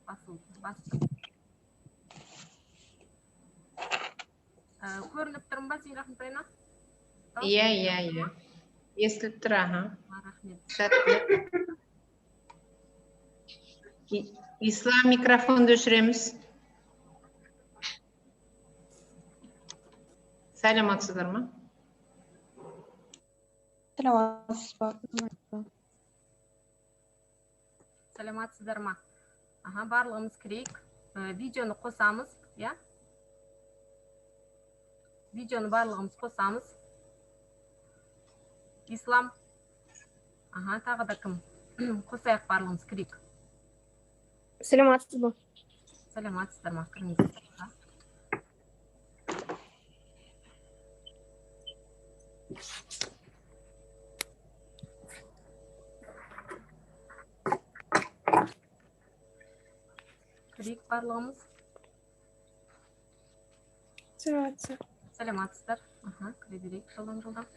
Басылды, бастым. Көрініп тұрмын ба, Зейін Рахметбаевна? Иә, иә, иә. Естіліп тұр, аха. Рахмет. Сәттілік. Ислам, микрофонды өшіреміз. Сәлеметсіздер ма? Саламатсыз ба? Саламатсыздар ма? Аха, барлығымыз кірейік. Видеоны қосамыз, иә? Видеоны барлығымыз қосамыз. Ислам. Аха, тағы да кім? Қосайық, барлығымыз кірейік. Саламатсыз ба? Саламатсыздар ма? Кіріңіздер. Аха. Кірейік барлығымыз. Саламатсыз. Саламатсыздар. Аха, кіре берейік жылдам жылдам.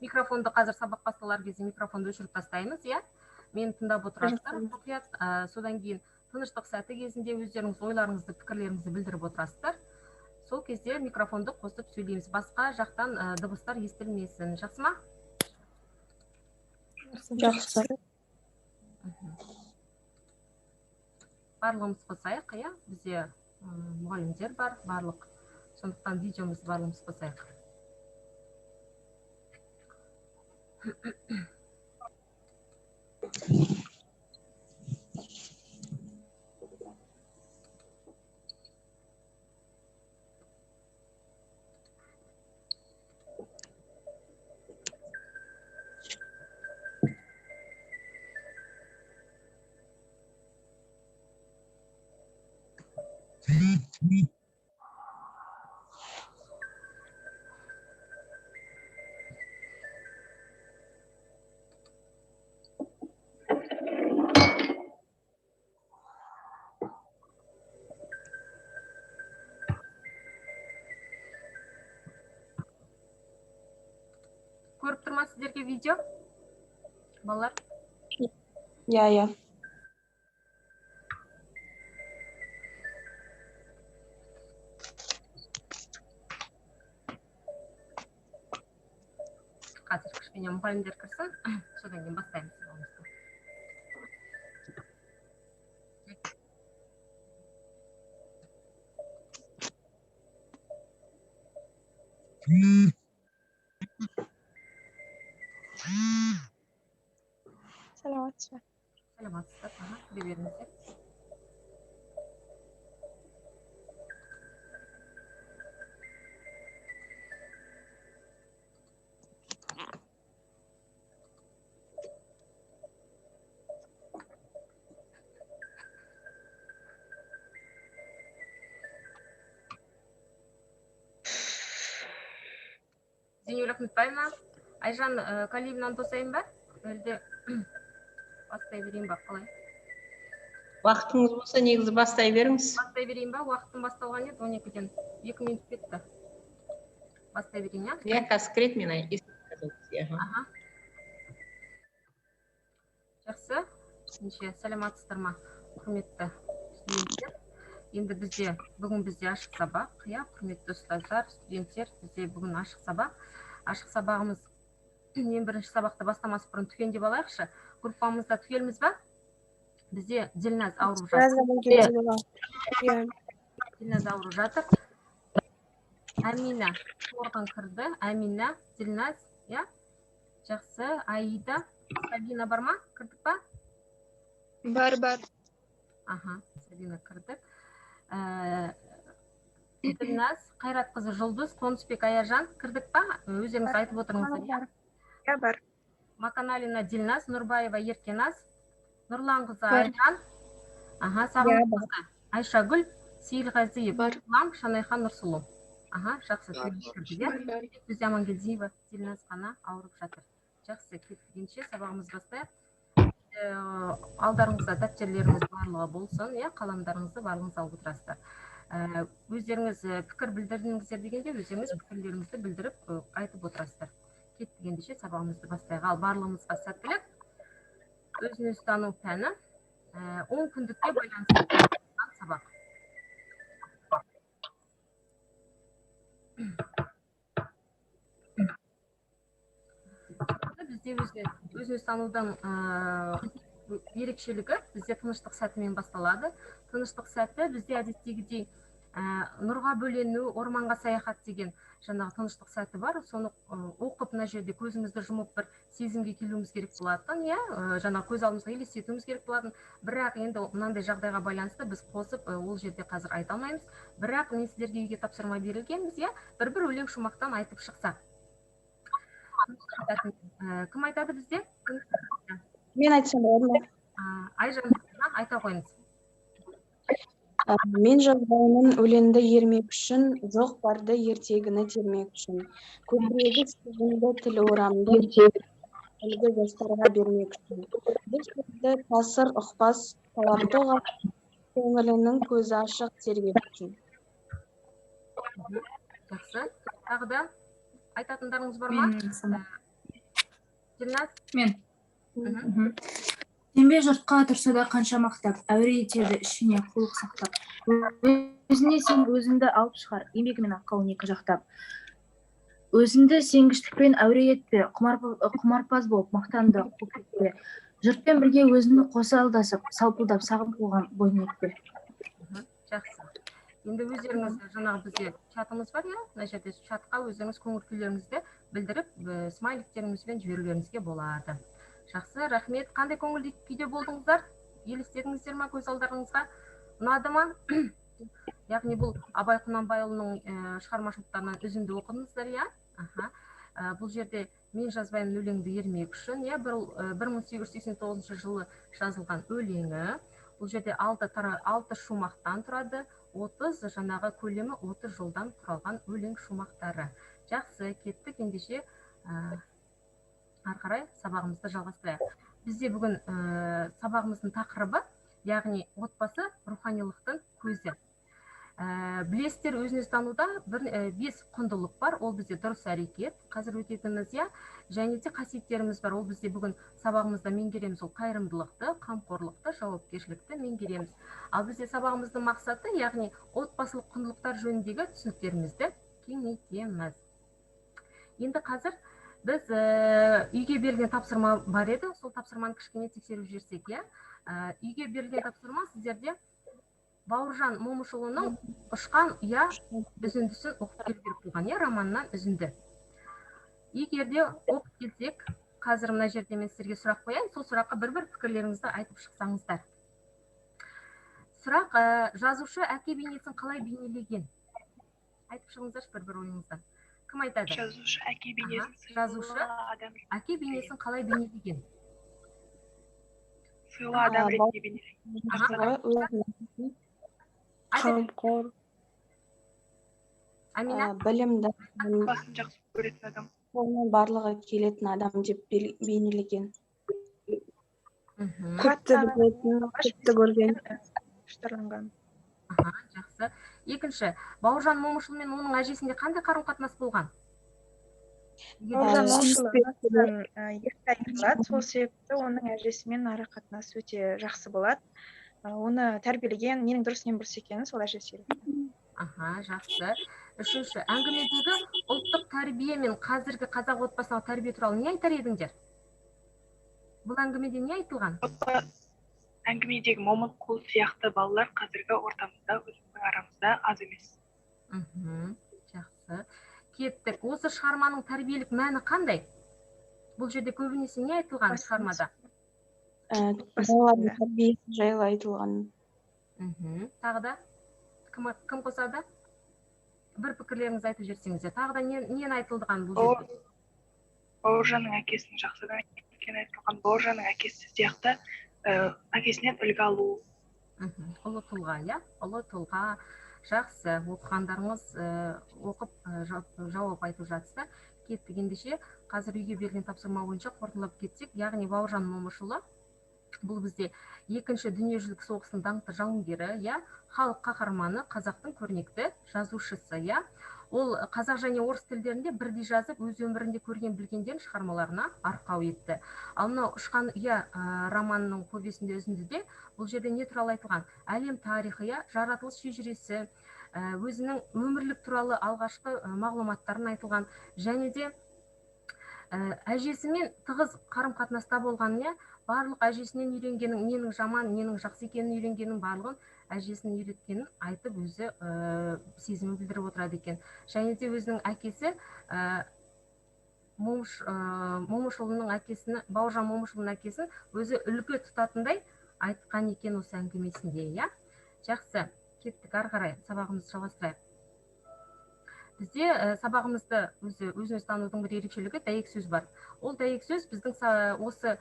Микрофонды қазір сабақ басталар кезде микрофонды өшіріп тастаймыз, иә? Мені тыңдап отырасыздар мұқият. Содан кейін тыныштық сәті кезінде өздеріңіз ойларыңызды, пікірлеріңізді білдіріп отырасыздар. Сол кезде микрофонды қосып сөйлейміз. Басқа жақтан дыбыстар естілмесін. Жақсы ма? Жақсы. Барлығымыз қосайық, иә? Бізде мұғалімдер бар, барлық. Сондықтан видеомызды барлығымыз қосайық. Көріп тұр ма сіздерге видео? Балалар? Иә, иә. Қазір кішкене мұғалімдер кірсін, содан кейін бастаймыз сабағымызды. Саламатсыз ба? Саламатсыздар. Аха, кіре беріңіздер. Зейнегүл Ахметбаевна, Айжан Калиевнаны тосайын ба? Әлде бастай берейін ба, қалай? Уақытыңыз болса, негізі бастай беріңіз. Бастай берейін ба? Уақытым басталған еді, 12-ден 2 минут кетті. Бастай берейін, иә? Иә, қазір кіреді, мен естіп. Аха. Жақсы. Ендеше, саламатсыздар ма, құрметті студенттер? Енді бүгін бізде ашық сабақ, иә, құрметті ұстаздар, студенттер, бізде бүгін ашық сабақ. Ашық сабағымыз ең бірінші сабақты бастамас бұрын түгендеп алайықшы. Группамызда түгелміз ба? Бізде Ділназ ауырып жатыр. Иә. Ділназ ауырып жатыр. Әмина торғын кірді. Әмина, Ділназ, иә? Жақсы. Аида, Сабина бар ма? Кірдік па? Бар, бар. Аха, Сабина кірдік. Ділназ, Қайратқызы Жұлдыз, Қонысбек Аяжан кірдік па? Өздеріңіз айтып отырыңыздар, иә? Иә, бар. Маканалина Ділназ, Нұрбаева Еркеназ, Нұрланқызы Бар. Айжан, аха, Сағынтайқызы Айшагүл, Сейілғазиев Бар. Ислам, Шанайхан Нұрсұлу. Аха, жақсы, кірдік, иә? Бар. Бізде Амангелдиева Ділназ қана ауырып жатыр. Жақсы, кеттігенше сабағымызды бастайық. Алдарыңызда дәптерлеріңіз барлығы болсын, иә, қаламдарыңызды барлығыңыз алып отырасыздар. Өздеріңіз пікір білдірдіңіздер дегенде өздеріңіз пікірлеріңізді білдіріп айтып отырасыздар. Кеттік ендеше. ендеше сабағымызды бастайық. Ал барлығымызға сәттілік. Өзін өзі тану пәні 10 күндікке байланысты сабақ. Бізде өзін өзі танудың ерекшелігі бізде тыныштық сәтімен басталады. Тыныштық сәті бізде әдеттегідей нұрға бөлену, орманға саяхат деген жаңағы тыныштық сәті бар. Соны оқып мына жерде көзімізді жұмып бір сезімге келуіміз керек болатын, иә, жаңағы көз алдымызға елестетуіміз керек болатын. Бірақ енді мынандай жағдайға байланысты біз қосып ол жерде қазір айта алмаймыз. Бірақ мен сіздерге үйге тапсырма берілгенбіз, иә, бір-бір өлең шумақтан айтып шықсақ. Кім айтады бізде? Мен айтсам болады ма? Айжан, айта қойыңыз. Мен жазбаймын өлеңді ермек үшін, жоқ барды ертегіні термек үшін. Көкірегі сезімді, тілі орамды, үлгі жастарға бермек үшін. Бұл сөзді тасыр ұқпас талапты ұғар, көңілінің көзі ашық тергеп үшін. Жақсы. Тағы да айтатындарыңыз бар ма? Ділназ? Мен. Сенбе жұртқа тұрса да қанша мақтап, әуре етеді ішіне қулық сақтап. Өзіне сен өзіңді алып шығар, еңбегі мен ақылын екі жақтап. Өзіңді сенгіштікпен әуре етпе, құмарпаз болып мақтанды қуып кетпе. Жұртпен бірге өзіңді қоса алдасып, салпылдап сағым қуған бойын етпе. Жақсы. Енді өздеріңіз жаңағы бізде чатымыз бар, иә? Мына жерде чатқа өздеріңіз көңіл күйлеріңізді білдіріп, смайликтеріңізбен жіберулеріңізге болады. Жақсы, рахмет. Қандай көңіл күйде болдыңыздар? Елестедіңіздер ма көз алдарыңызға? Ұнады ма? Яғни бұл Абай Құнанбайұлының шығармашылықтарынан үзінді оқыдыңыздар, иә? Аха. Бұл жерде мен жазбаймын өлеңді ермек үшін, иә, 1889 жылы жазылған өлеңі. Бұл жерде 6 шумақтан тұрады, 30 жаңағы көлемі 30 жолдан құралған өлең шумақтары. Жақсы, кеттік ендеше ары қарай сабағымызды жалғастырайық. Бізде бүгін сабағымыздың тақырыбы, яғни отбасы руханилықтың көзі. Білесіздер, өзін өзі тануда 5 құндылық бар. Ол бізде дұрыс әрекет, қазір өтетініміз, иә, және де қасиеттеріміз бар. Ол бізде бүгін сабағымызда меңгереміз, ол қайырымдылықты, қамқорлықты, жауапкершілікті меңгереміз. Ал бізде сабағымыздың мақсаты, яғни отбасылық құндылықтар жөніндегі түсініктерімізді кеңейтеміз. Енді қазір біз үйге берілген тапсырма бар еді, сол тапсырманы кішкене тексеріп жіберсек, иә. Үйге берілген тапсырма сіздерде Бауыржан Момышұлының «Ұшқан ұя» үзіндісін оқып келу керек болған, иә, романнан үзінді. Егер де оқып келсек, қазір мына жерде мен сіздерге сұрақ қояйын, сол сұраққа бір-бір пікірлеріңізді айтып шықсаңыздар. Сұрақ, жазушы әке бейнесін қалай бейнелеген? Айтып шығыңыздаршы бір-бір ойыңыздан. Кім айтады? Жазушы әке бейнесін, жазушы әке бейнесін қалай бейнелеген? Сыйлы адам ретінде бейнелеген. Қамқор, Амина, білімді, басын жақсы көретін адам, қолынан барлығы келетін адам деп бейнелеген. Көпті білетін, көпті көрген. Іштарланған. Жақсы. Екінші, Бауыржан Момышұлы мен оның әжесінде қандай қарым-қатынас болған? Бауыржан Момышұлы анасынан ерте айырылады, сол себепті оның әжесімен ара қатынасы өте жақсы болады. Оны тәрбиелеген, ненің дұрыс, ненің бұрыс екенін сол әжесі үйретті. Аха, жақсы. Үшінші, әңгімедегі ұлттық тәрбие мен қазіргі қазақ отбасындағы тәрбие туралы не айтар едіңдер? Бұл әңгімеде не айтылған? Әңгімедегі Момынқұл сияқты балалар қазіргі ортамызда, өзіміздің арамызда аз емес. Жақсы. Кеттік. Осы шығарманың тәрбиелік мәні қандай? Бұл жерде көбінесе не айтылған шығармада? Балалардың тәрбиесі жайлы айтылған. Тағы да кім қосады? Бір пікірлеріңізді айтып жіберсеңіздер. Тағы да нені айтылған бұл жерде? Бауыржанның әкесінің жақсы адам екені айтылған. Бауыржанның әкесі сияқты әкесінен үлгі алу. Ұлы тұлға, иә? Ұлы тұлға. Жақсы. Оқығандарыңыз оқып жауап айтып жатсыздар. Кеттік ендеше. Қазір үйге берілген тапсырма бойынша қорытындылап кетсек, яғни Бауыржан Момышұлы бұл бізде екінші дүниежүзілік соғыстың даңқты жауынгері, иә, халық қаһарманы, қазақтың көрнекті жазушысы, иә. Ол қазақ және орыс тілдерінде бірдей жазып, өз өмірінде көрген білгендерін шығармаларына арқау етті. Ал мынау «Ұшқан ұя» романының повесінде, үзіндіде бұл жерде не туралы айтылған? Әлем тарихы, иә, жаратылыс шежіресі, өзінің өмірлік туралы алғашқы мағлұматтарын айтылған және де әжесімен тығыз қарым қатынаста болғанын, иә, барлық әжесінен үйренгенін, ненің жаман, ненің жақсы екенін үйренгенін, барлығын әжесінің үйреткенін айтып, өзі сезімін білдіріп отырады екен. Және де өзінің әкесі Момышұлының әкесін, Бауыржан Момышұлының әкесін өзі үлгі тұтатындай айтқан екен осы әңгімесінде, иә. Жақсы, кеттік ары қарай, сабағымызды жалғастырайық. Бізде сабағымызды өзі өзін танудың бір ерекшелігі дәйек сөз бар. Ол дәйек сөз біздің осы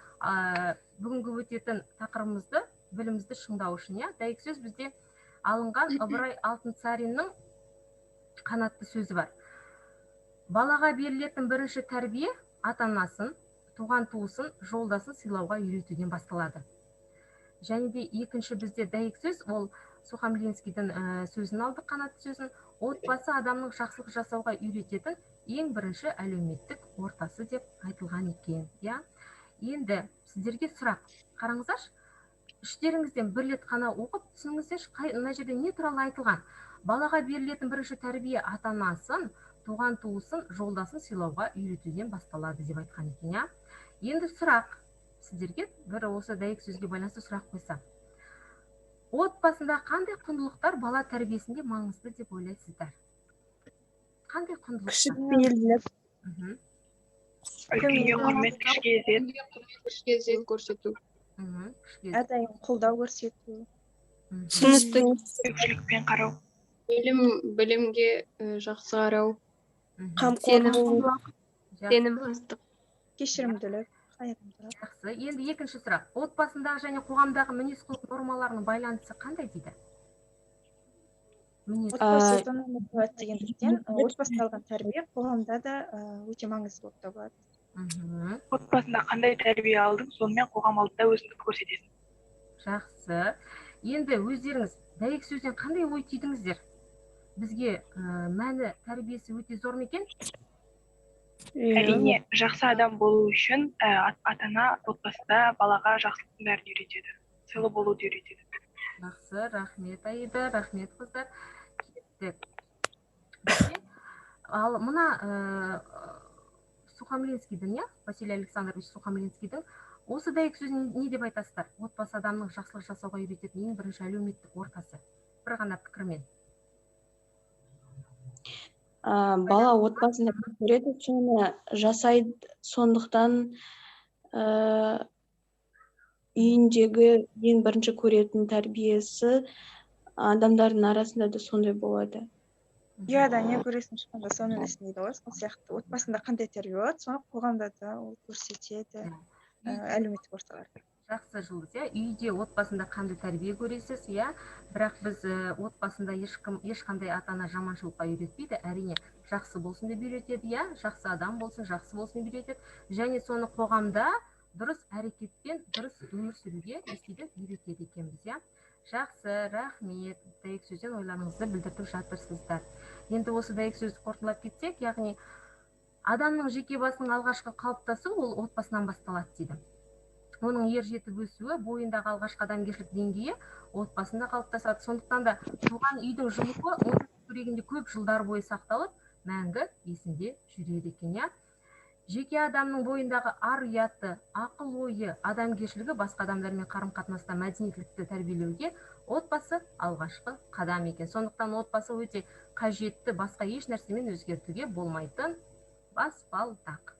бүгінгі өтетін тақырыбымызды, білімімізді шыңдау үшін, иә. Дәйек сөз бізде алынған Ыбырай Алтынсариннің қанатты сөзі бар: «Балаға берілетін бірінші тәрбие ата анасын, туған туысын, жолдасын сыйлауға үйретуден басталады». Және де екінші бізде дәйек сөз, ол Сухомлинскийдің сөзін алдық, қанатты сөзін: «Отбасы – адамның жақсылық жасауға үйрететін ең бірінші әлеуметтік ортасы» деп айтылған екен, иә. Енді сіздерге сұрақ. Қараңыздаршы, іштеріңізден бір рет қана оқып түсініңіздерші, қай мына жерде не туралы айтылған? Балаға берілетін бірінші тәрбие ата анасын, туған туысын, жолдасын сыйлауға үйретуден басталады деп айтқан екен, иә. Енді сұрақ сіздерге, бір осы дәйек сөзге байланысты сұрақ қойсам: отбасында қандай құндылықтар бала тәрбиесінде маңызды деп ойлайсыздар? Қандай құндылықтар? Кішіпейілділік. Үлкенге құрмет, кішіге ізет. Кішіге ізет көрсету. Кішіге. Әрдайым қолдау көрсету. Түсіністік. Көпшілікпен қарау. Білімге жақсы қарау. Қамқор болу. Сенім астық. Кешірімділік, қайырымдылық. Жақсы. Енді екінші сұрақ: отбасындағы және қоғамдағы мінез құлық нормаларының байланысы қандай дейді? Мінез Отбасы отан болады дегендіктен, отбасында алған тәрбие қоғамда да өте маңызды болып табылады. Отбасында қандай тәрбие алдың, сонымен қоғам алдында өзіңді көрсетесің. Жақсы. Енді өздеріңіз дәйек сөзден қандай ой түйдіңіздер? Бізге мәні тәрбиесі өте зор ма екен? Иә. Әрине, жақсы адам болу үшін ата ана отбасында балаға жақсылықтың бәрін үйретеді, сыйлы болуды үйретеді. Жақсы, рахмет, Аида, рахмет, қыздар. Кеттік. Бізде, ал мына Сухомлинскийдің, иә, Василий Александрович Сухомлинскийдің осы дәйек сөзін не деп айтасыздар? Отбасы – адамның жақсылық жасауға үйрететін ең бірінші әлеуметтік ортасы. Бір ғана пікірмен. Бала отбасында не көреді, соны жасайды. Сондықтан үйіндегі ең бірінші көретін тәрбиесі адамдардың арасында да сондай болады. Ұяда не көресің, шыққанда соны ілесің дейді ғой. Сол сияқты отбасында қандай тәрбие болады, соны қоғамда да ол көрсетеді, әлеуметтік орталарда. Жақсы, Жұлдыз, иә. Үйде, отбасында қандай тәрбие көресіз, иә. Бірақ біз отбасында ешкім, ешқандай ата ана жаманшылыққа үйретпейді, әрине, жақсы болсын деп үйретеді, иә, жақсы адам болсын, жақсы болсын деп үйретеді және соны қоғамда дұрыс әрекетпен дұрыс өмір сүруге не істейді, үйретеді екенбіз, иә. Жақсы, рахмет. Дәйек сөзден ойларыңызды білдіртіп жатырсыздар. Енді осы дәйек сөзді қорытындылап кетсек, яғни адамның жеке басының алғашқы қалыптасуы ол отбасынан басталады дейді. Оның ер жетіп өсуі, бойындағы алғашқы адамгершілік деңгейі отбасында қалыптасады. Сондықтан да туған үйдің жылуы оның көкірегінде көп жылдар бойы сақталып, мәңгі есінде жүреді екен, иә. Жеке адамның бойындағы ар ұяты, ақыл ойы, адамгершілігі, басқа адамдармен қарым қатынаста мәдениеттілікті тәрбиелеуге отбасы алғашқы қадам екен. Сондықтан отбасы өте қажетті, басқа еш нәрсемен өзгертуге болмайтын баспалдақ.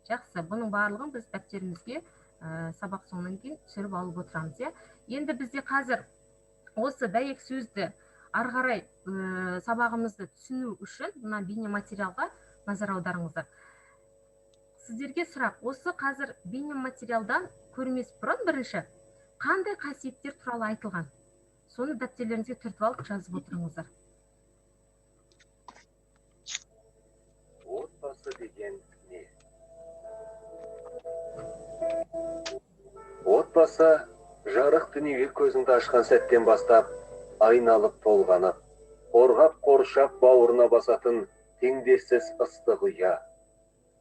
Жақсы, бұның барлығын біз дәптерімізге сабақ соңынан кейін түсіріп алып отырамыз, иә. Енді бізде қазір осы дәйек сөзді ары қарай сабағымызды түсіну үшін мына бейнематериалға назар аударыңыздар. Сіздерге сұрақ: осы қазір бейнематериалдан көрмес бұрын бірінші қандай қасиеттер туралы айтылған, соны дәптерлеріңізге түртіп алып жазып отырыңыздар. Отбасы деген не? Отбасы – жарық дүниеге көзіңді ашқан сәттен бастап айналып толғанып, қорғап қоршап бауырына басатын теңдессіз ыстық ұя.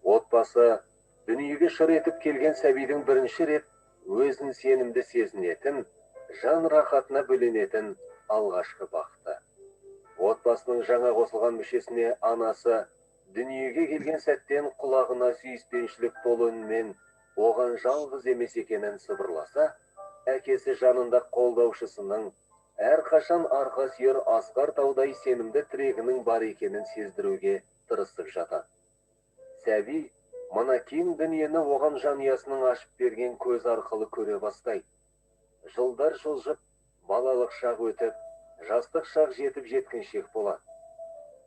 Отбасы дүниеге шыр етіп келген сәбидің бірінші рет өзін сенімді сезінетін, жан рахатына бөленетін алғашқы бақыты. Отбасының жаңа қосылған мүшесіне анасы дүниеге келген сәттен құлағына сүйіспеншілік толы үнмен оған жалғыз емес екенін сыбырласа, әкесі жанында қолдаушысының, әрқашан арқа сүйер асқар таудай сенімді тірегінің бар екенін сездіруге тырысып жатады. Сәби мына кең дүниені оған жанұясының ашып берген көз арқылы көре бастайды. Жылдар жылжып, балалық шақ өтіп, жастық шақ жетіп жеткіншек болады.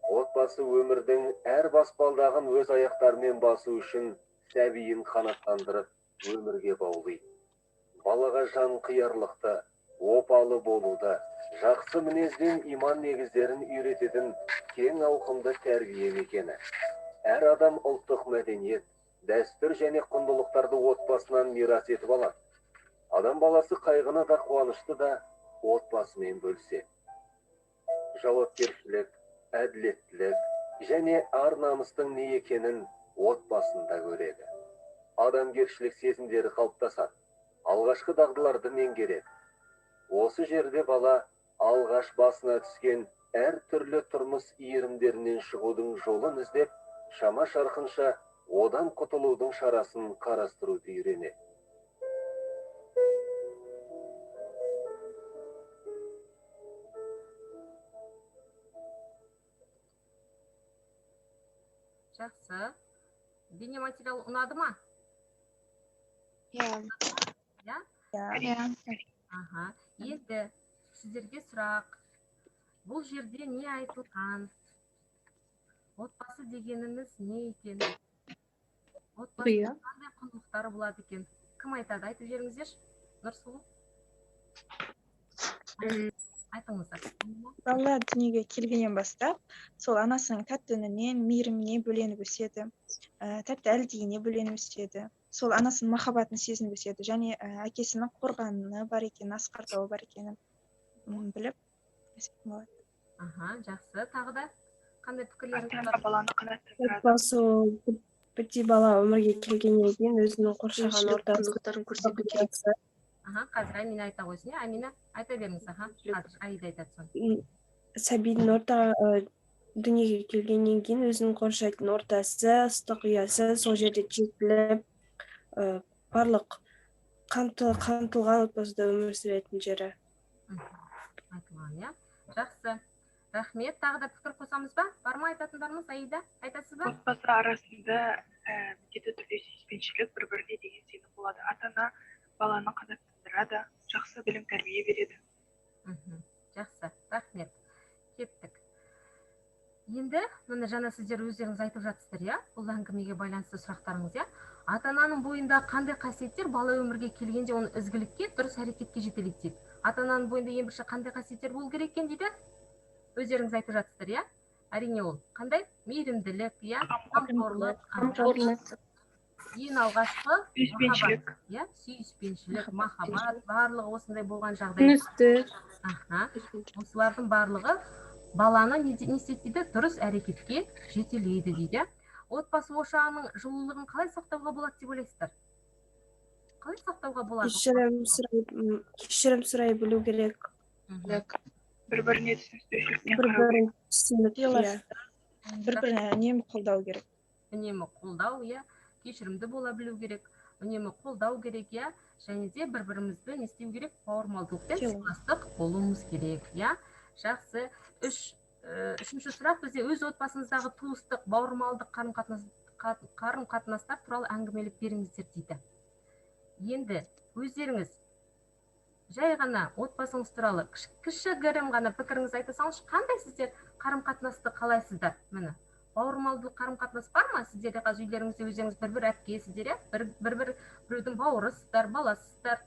Отбасы өмірдің әр баспалдағын өз аяқтарымен басу үшін сәбиін қанаттандырып, өмірге баулиды. Балаға жан қиярлықты, опалы болуды, жақсы мінез бен иман негіздерін үйрететін кең ауқымды тәрбие мекені. Әр адам ұлттық мәдениет, дәстүр және құндылықтарды отбасынан мирас етіп алады. Адам баласы қайғыны да қуанышты да отбасымен бөліседі. Жауапкершілік, әділеттілік және ар намыстың не екенін отбасында көреді. Адамгершілік сезімдері қалыптасады, алғашқы дағдыларды меңгереді. Осы жерде бала алғаш басына түскен әр түрлі тұрмыс иірімдерінен шығудың жолын іздеп, шама шарқынша одан құтылудың шарасын қарастыруды үйренеді. Жақсы. Бейнематериал ұнады ма? Иә. Иә? Иә. Аха. Енді сіздерге сұрақ. Бұл жерде не айтылған? Отбасы дегеніміз не екен? Отбасының қандай құндылықтары болады екен? Кім айтады? Айтып жіберіңіздерші. Нұрсұлу. Айтыңыздар. Бала дүниеге келгеннен бастап, сол анасының тәтті үнінен, мейіріміне бөленіп өседі, тәтті әлдиіне бөленіп өседі. Сол анасының махаббатын сезініп өседі және әкесінің қорғаны бар екенін, асқар тауы бар екенін біліп өсетін болады. Аха, жақсы. Тағы да қандай пікірлеріңіз Ата-ана бар? баланы қанаттандырады. Отбасы ол бітей бала өмірге келгеннен кейін өзінің қоршаған ортасын құндылықтарын көрсету керек. Аха, қазір Амина айта қойсын, иә? Амина, айта беріңіз, аха. Қазір Аида айтады соны. Сәбидің орта дүниеге келгеннен кейін өзінің қоршайтын ортасы, ыстық ұясы сол жерде жетіліп, барлық қамтылған отбасыда өмір сүретін жері. Айтылған, иә? Жақсы. Рахмет. Тағы да пікір қосамыз ба? Бар ма айтатындарыңыз? Аида, айтасыз ба? Отбасы арасында міндетті түрде сүйіспеншілік, бір-біріне деген сенім болады. Ата-ана баланы қанаттандырады, жақсы білім тәрбие береді. Жақсы, рахмет. Кеттік. Енді міне жаңа сіздер өздеріңіз айтып жатсыздар, иә? Бұл әңгімеге байланысты сұрақтарыңыз, иә? Ата-ананың бойында қандай қасиеттер бала өмірге келгенде оны ізгілікке, дұрыс әрекетке жетелейді дейді. Ата-ананың бойында ең бірінші қандай қасиеттер болу керек екен дейді? Өздеріңіз айтып жатсыздар, иә? Әрине ол қандай? Мейірімділік, иә? Қамқорлық, ең алғашқы сүйіспеншілік, иә? Сүйіспеншілік, махаббат, барлығы осындай болған жағдайда. Түсіністік. Аха. Осылардың барлығы баланы не істейді дейді? Дұрыс әрекетке жетелейді дейді. Отбасы ошағының жылулығын қалай сақтауға болады деп ойлайсыздар? Қалай сақтауға болады? Кешірім сұрай білу керек. Бір-біріне түсініспеушілікпен қарау керек. Бір-бірін түсініп, иә. Бір-біріне үнемі қолдау керек. Үнемі қолдау, иә. Кешірімді бола білу керек. Үнемі қолдау керек, иә. Және де бір-бірімізді не істеу керек? Бауырмалдылықпен сыйластық болуымыз керек, иә. Жақсы. Үшінші сұрақ бізде өз отбасыңыздағы туыстық, бауырмалдық қарым-қатынастар туралы әңгімелеп беріңіздер дейді. Енді өздеріңіз жай ғана отбасыңыз туралы кішігірім ғана пікіріңізді айта салыңызшы, қандай сіздер қарым-қатынасты қалайсыздар? Міне, бауырмалдық қарым-қатынас бар ма? Сіздерде қазір үйлеріңізде өздеріңіз бір-бір әпкесіздер, иә? Бір-бір біреудің бауырысыздар, баласыздар.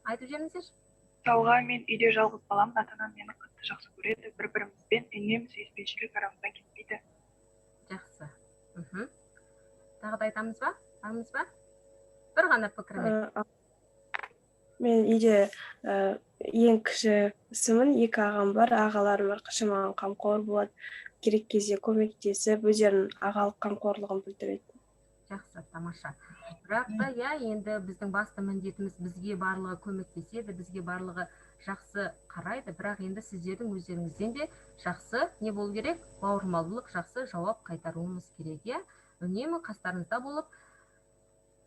Айтып жіберіңіздерші. Мысалға, мен үйде жалғыз баламын, ата-анам мені қатты жақсы көреді, бір-бірімізбен үнемі сүйіспеншілік арамыздан кетпейді. Жақсы. Тағы да айтамыз ба? Бармыз ба? Бір ғана пікірмен. Мен үйде ең кішісімін, екі ағам бар, ағаларым әрқашан маған қамқор болады. керек кезде көмектесіп, өздерінің ағалық қамқорлығын білдіреді. Жақсы, тамаша. Бірақ та, иә, енді біздің басты міндетіміз, бізге барлығы көмектеседі, бізге барлығы жақсы қарайды, бірақ енді сіздердің өздеріңізден де жақсы не болу керек? Бауырмалдылық, жақсы жауап қайтаруымыз керек, иә. Үнемі қастарыңызда болып,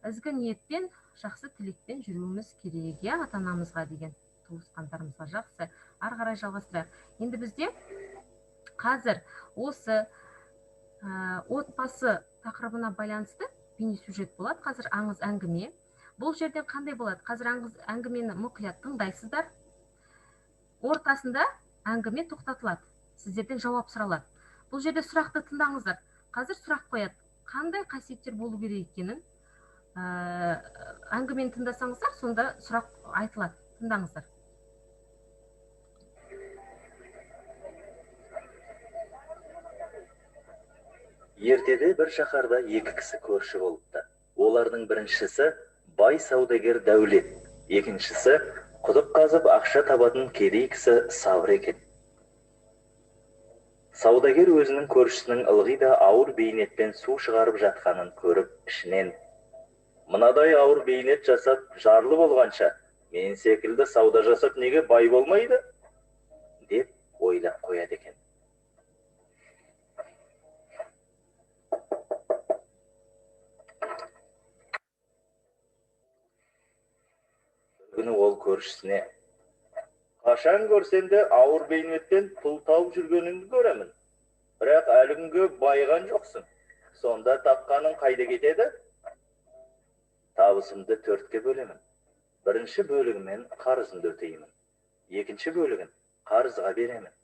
ізгі ниетпен, жақсы тілекпен жүруіміз керек, иә, ата анамызға деген, туысқандарымызға. Жақсы, ары қарай жалғастырайық. Енді бізде қазір осы отбасы тақырыбына байланысты бейнесюжет болады. Қазір аңыз әңгіме. Бұл жерден қандай болады? Қазір аңыз әңгімені мұқият тыңдайсыздар. Ортасында әңгіме тоқтатылады. Сіздерден жауап сұралады. Бұл жерде сұрақты тыңдаңыздар. Қазір сұрақ қояды. Қандай қасиеттер болу керек екенін әңгімені тыңдасаңыздар, сонда сұрақ айтылады. Тыңдаңыздар. Ертеде бір шаһарда екі кісі көрші болыпты. Олардың біріншісі бай саудагер Дәулет, екіншісі құдық қазып ақша табатын кедей кісі Сабыр екен. Саудагер өзінің көршісінің ылғи да ауыр бейнетпен су шығарып жатқанын көріп, ішінен: «Мынадай ауыр бейнет жасап жарлы болғанша, мен секілді сауда жасап неге бай болмайды?» деп ойлап қояды екен. Бір күні ол көршісіне: «Қашан көрсем де ауыр бейнеттен пұл тауып жүргеніңді көремін, бірақ әлі күнге байыған жоқсың. Сонда тапқаның қайда кетеді?» «Табысымды төртке бөлемін. Бірінші бөлігімен қарызымды өтеймін, екінші бөлігін қарызға беремін,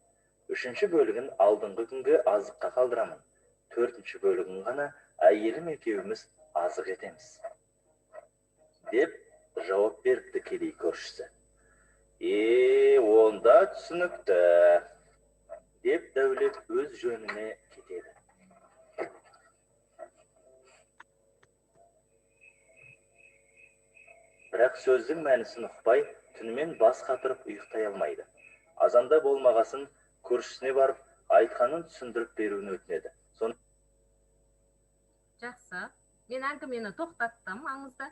үшінші бөлігін алдыңғы күнге азыққа қалдырамын, төртінші бөлігін ғана әйелім екеуміз азық етеміз», деп жауап беріпті кедей көршісі. Онда түсінікті», деп Дәулет өз жөніне кетеді. Бірақ сөздің мәнісін ұқпай, түнімен бас қатырып ұйықтай алмайды. Азанда болмағасын көршісіне барып, айтқанын түсіндіріп беруін өтінеді. Жақсы. Мен әңгімені тоқтаттым аңызды.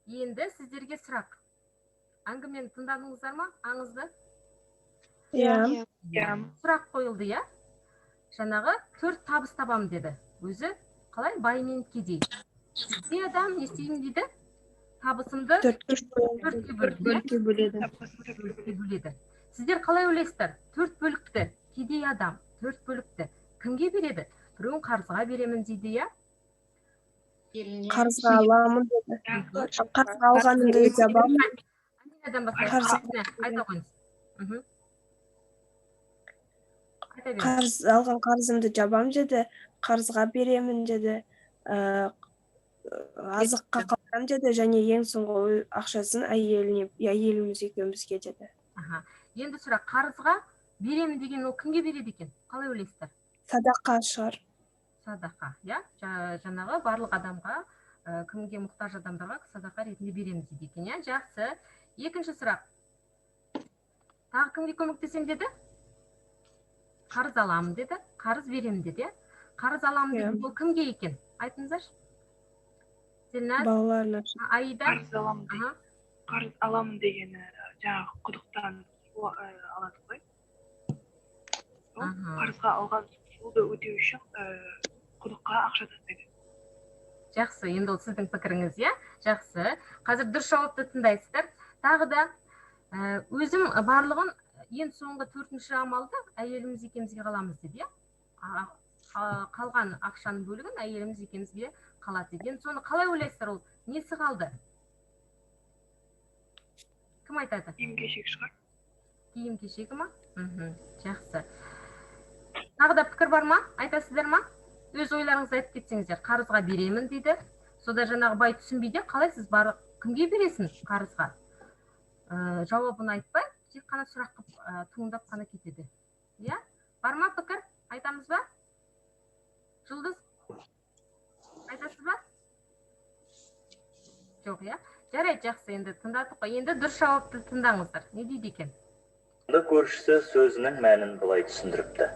Енді сіздерге сұрақ. Әңгімені тыңдадыңыздар ма, аңызды? Иә. Иә. Сұрақ қойылды, иә? Жаңағы 4 табыс табам деді. Өзі қалай, бай мен кедей. Кедей адам не істеймін дейді? Табысымды төртке бөледі. Бөледі. Сіздер қалай ойлайсыздар? 4 бөлікті кедей адам 4 бөлікті кімге береді? Біреуін қарызға беремін дейді, иә? Қарызға аламын деді. Қарызға алғанымды жабамын. Айта қойыңыз. Қарыз алған қарызымды жабам деді, қарызға беремін деді, азыққа қалдырам деді, және ең соңғы ақшасын әйеліне, әйеліміз екеумізге деді. Енді сұрақ, қарызға беремін деген ол кімге береді екен? Қалай ойлайсыздар? Садақа шығар. Садақа, иә? Жаңағы барлық адамға, кімге мұқтаж адамдарға садақа ретінде береміз дейді екен, иә? Жақсы. Екінші сұрақ. Тағы кімге көмектесем деді? Қарыз аламын деді, қарыз беремін деді, иә? Қарыз аламын деді, ол кімге екен? Айтыңыздаршы. Зелназ, балаларына. Аида. Қарыз аламын деген. Қарыз аламын дегені жаңағы құдықтан су алады ғой. Қарызға алған суды өтеу үшін құдыққа ақша тастайды. Жақсы, енді ол сіздің пікіріңіз, иә? Жақсы. Қазір дұрыс жауапты тыңдайсыздар. Тағы да өзім барлығын ең соңғы 4-ші амалды әйеліміз екеумізге қаламыз деді, иә? Қалған ақшаның бөлігін әйеліміз екеумізге қалады деді. Енді соны қалай ойлайсыздар, ол несі қалды? Кім айтады? Киім-кешек шығар. Киім-кешегі ма? Жақсы. Тағы да пікір бар ма? Айтасыздар ма? Өз ойларыңызды айтып кетсеңіздер. Қарызға беремін дейді. Сонда жаңағы бай түсінбейді, қалай сіз бар кімге бересің қарызға? Жауабын айтпай, тек қана сұрақ туындап қана кетеді. Иә? Бар ма пікір? Айтамыз ба? Жұлдыз? Айтасыз ба? Жоқ, иә? Жарайды, жақсы, енді тыңдадық қой. Енді дұрыс жауапты тыңдаңыздар. Не дейді екен? Көршісі сөзінің мәнін былай түсіндіріпті.